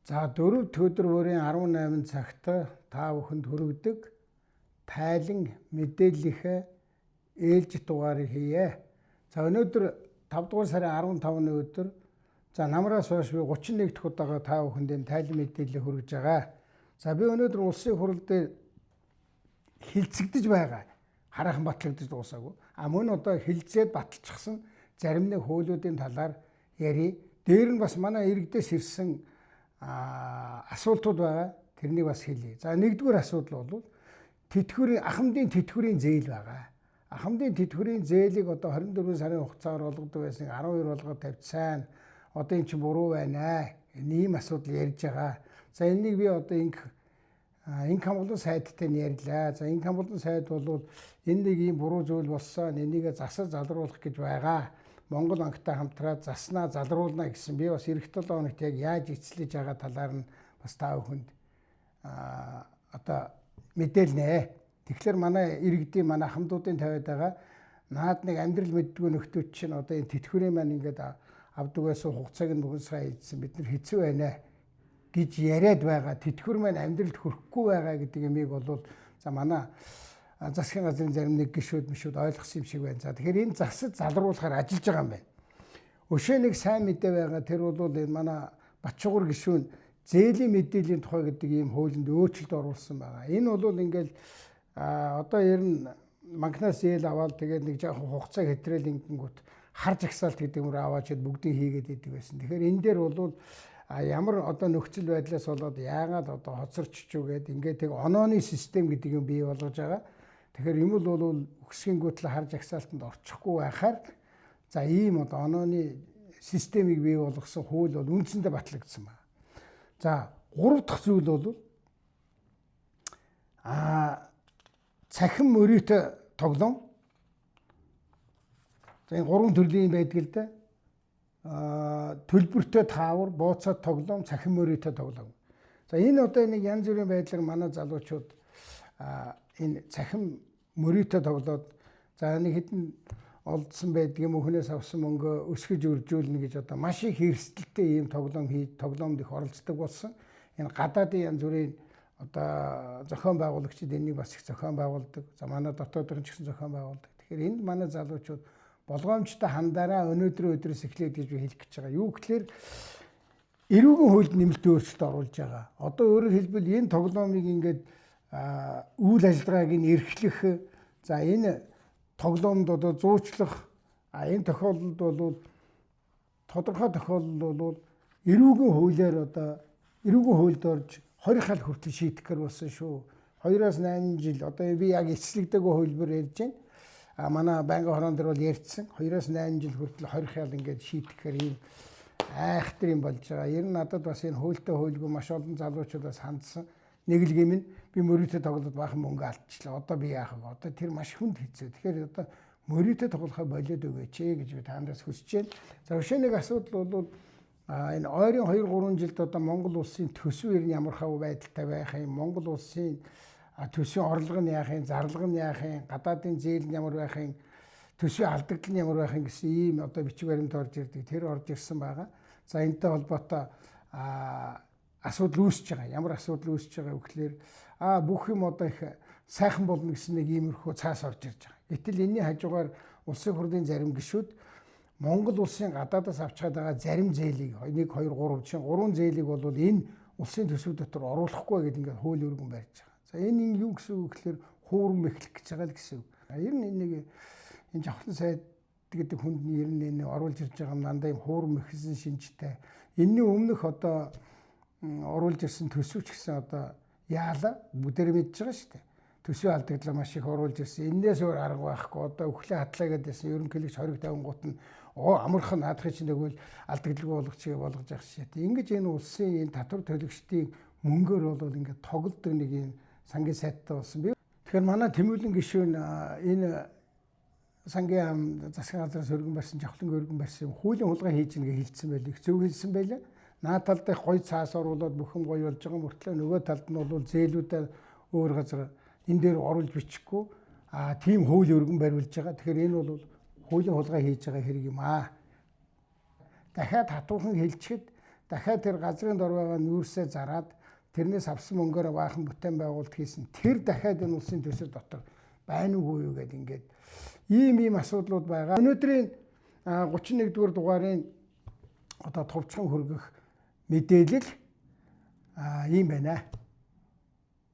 За 4 дахь өдөр бүрийн 18 цагт та бүхэнд хүргэдэг тайлан мэдээллийнхээ ээлжит дугаарыг хийе. За өнөөдөр 5 дугаар сарын 15-ны өдөр за намраас хойш би 31 дахь удаага та бүхэнд энэ тайлан мэдээллийг хүргэж байгаа. За би өнөөдөр улсын хурал дээр хилцэгдэж байгаа. Хараахан батлагдаж дуусаагүй. А мөн одоо хилцээд баталчихсан зарим нэг хуулиудын талаар ярий. Дээр нь бас манай иргэдээс ирсэн асуултууд байгаа. Тэрнийг бас хэлье. За нэгдүгээр асуудал бол тэтгэврийн ахмадын тэтгэврийн зээл байгаа. Ахмадын тэтгэврийн зээлийг одоо 24 сарын хугацаагаар олгодог байсан 12 болгоод тавьчихсан. Одоо эн чинь буруу байна. Энэ ийм асуудал ярьж байгаа. За энэнийг би одоо инх инх хамгаалан сайдтай нь ярьлаа. За инх хамгаалан сайд бол энэ нэг ийм буруу зүйл болсон. Энийг засаж залруулах гэж байгаа. Монгол банктай хамтраад заснаа залруулна гэсэн. Би бас эх 7 хоногт яг яаж эцлэж байгаа талаар нь бас та бүхэнд одоо мэдээлнэ. Тэгэхээр манай иргэдийн манай хамдуудын тавиад байгаа наад нэг амьдрал мэддгүй нөхдүүд чинь одоо энэ тэтгэврийн маань ингээд авдаг байсан хугацааг нь бүгэн сая ийдсэн бид нар хэцүү байна гэж яриад байгаа. Тэтгэвэр маань амьдралд хүрэхгүй байгаа гэдэг юмыг бол за манай засгийн газрын зарим нэг гишүүд мишүүд ойлгосон юм шиг байна. За тэгэхээр энэ засаж залруулахаар ажиллаж байгаа юм байна. Өшөө нэг сайн мэдээ байгаа. Тэр бол энэ манай Батчуугар гишүүн зээлийн мэдээллийн тухай гэдэг ийм хуулинд өөрчлөлт оруулсан байгаа. Энэ бол ингээл одоо ер нь банкнаас зээл аваад тэгээд нэг жоохон хугацаа хэтрэл ингэнгүүт хар жагсаалт гэдэг юмруу аваад чид бүгдийг хийгээд идэг байсан. Тэгэхээр энэ дээр бол ямар одоо нөхцөл байдлаас болоод яагаад одоо хоцорч чүгээд ингээд тэг онооны систем гэдэг юм бий болгож байгаа. Тэгэхээр юм л бол өксгингүүтэл хар жагсаалтанд орчихгүй байхаар за ийм одоо онооны системийг бий болгосон хууль бол үндсэндээ батлагдсан байна. За гурав дахь зүйл бол цахим мөрийтэй тоглоом. За энэ гурван төрлийн байдаг л да. Төлбөртэй таавар, бууцаа тоглоом, цахим мөрийтэй тоглоом. За энэ одоо нэг янз бүрийн байдлаар манай залуучууд энэ цахим мөрийтэй тоглоод за нэг хэдэн олдсон байдаг юм хүнээс авсан мөнгө өсгөж өржүүлнэ гэж одоо маш их эрсдэлтэй ийм тоглоом хийж тоглоомд их оролцдог болсон. Энэ гадаадын янз бүрийн одоо зохион байгуулагчид энийг бас их зохион байгуулдаг. За манай дотоодын ч гэсэн зохион байгуулдаг. Тэгэхээр энд манай залуучууд болгоомжтой хандаараа өнөөдрийн өдрөөс эхлээд гэж би хэлэх гэж байгаа. Юу гэхээр эрүүгийн хуульд нэмэлт өөрчлөлт оруулж байгаа. Одоо өөрөөр хэлбэл энэ тоглоомыг ингээд үйл ажиллагааг нь эрхлэх, за энэ тоглоомд одоо зуучлах, энэ тохиолдолд бол тодорхой тохиолдолд бол эрүүгийн хуулиар одоо эрүүгийн хуульд орж 20 хал хүртэл шийтгэхэр болсон шүү. 2-8 жил одоо би яг эцлэгдээгүй хувилбар ярьж байна. А манай байнгын хорон дээр бол ярьсан. 2-8 жил хүртэл 20 хал ингээд шийтгэхээр ийм айхтар юм болж байгаа. Ер нь надад бас энэ хуультай хуульгүй маш олон залуучууд бас хандсан. Нэг л гэмэн би мөрөөдөө тоглоод баахан мөнгө алдчихлаа. Одоо би яах вэ? Одоо тэр маш хүнд хэцүү. Тэгэхээр одоо мөрөөдөө тоглохоо болиод өгөөч гэж би та нараас хүсэж байна. За өшөө нэг асуудал бол энэ ойрын 2 3 жилд одоо Монгол улсын төсөв ер нь ямар хав байдалтай байх юм, Монгол улсын төсвийн орлого нь яах юм, зарлага нь яах юм, гадаадын зээл нь ямар байх юм, төсвийн алдагдал нь ямар байх юм гэсэн ийм одоо бичиг баримт орж ирдэг. Тэр орж ирсэн байгаа. За энэтэй холбоотой асуудал үүсэж байгаа. Ямар асуудал үүсэж байгаа вэ гэхээр бүх юм одоо их сайхан болно гэсэн нэг иймэрхүү цаас орж ирж байгаа. Гэтэл энэний хажуугаар улсын хурлын зарим гишүүд Монгол улсын гадаадаас авчгаад байгаа зарим зээлийг 1 2 3 жишээ 3 зээлийг бол энэ улсын төсөв дотор оруулахгүй гэдэг ингээд хууль өргөн барьж байгаа. За энэ юу гэсэн үг гэхээр хуурам эхлэх гэж байгаа л гэсэн үг. Ер нь энэ нэг энэ жавхлан сайд гэдэг хүнд нь ер нь энэ оруулж ирж байгаа юм дандаа юм хуурам эхэлсэн шинжтэй. Энэний өмнөх одоо оруулж ирсэн төсөв ч гэсэн одоо яалаа бүгдээр мэдж байгаа шүү дээ. Төсвийн алдагдлаа маш их оруулж ирсэн. Энээс өөр арга байхгүй. Одоо өглөө хатлаа гэдээсэн ерөнхийлөгч 20 50 гут нь амархан наадахын чинь тэгвэл алдагдлгүй болгоч болгож явах шээ. Ингэж энэ улсын энэ татвар төлөгчдийн мөнгөөр бол ингээд тоглодог нэг юм сангийн сайдтай болсон. Тэгэхээр манай Тэмүүлэн гишүүн энэ сангийн ам засгийн газраас өргөн барьсан, жавхлан өргөн барьсан хуулийн хулгай хийж нэгэ хэлсэн байл. Их зөв хэлсэн байлаа. Наад талд их гой цаас оруулаад бүх юм гоё болж байгаа мөртлөө нөгөө талд нь бол зээлүүдээ өөр газар энэ дээр оруулж бичихгүй тийм хууль өргөн бариулж байгаа. Тэгэхээр энэ бол хуулийн хулгай хийж байгаа хэрэг юм аа. Дахиад хатуухан хэлчихэд Дахиад тэр газрын дор байгаа нүүрсээ зараад, тэрнээс авсан мөнгөөр баахан бүтээн байгуулалт хийсэн. Тэр дахиад энэ улсын төсөл дотор байна уугүй юу гэдэг ингээд ийм ийм асуудлууд байгаа. Өнөөдрийн 31 дугаар дугаарын одоо товчхон хөргөх мэдээлэл ийм байна.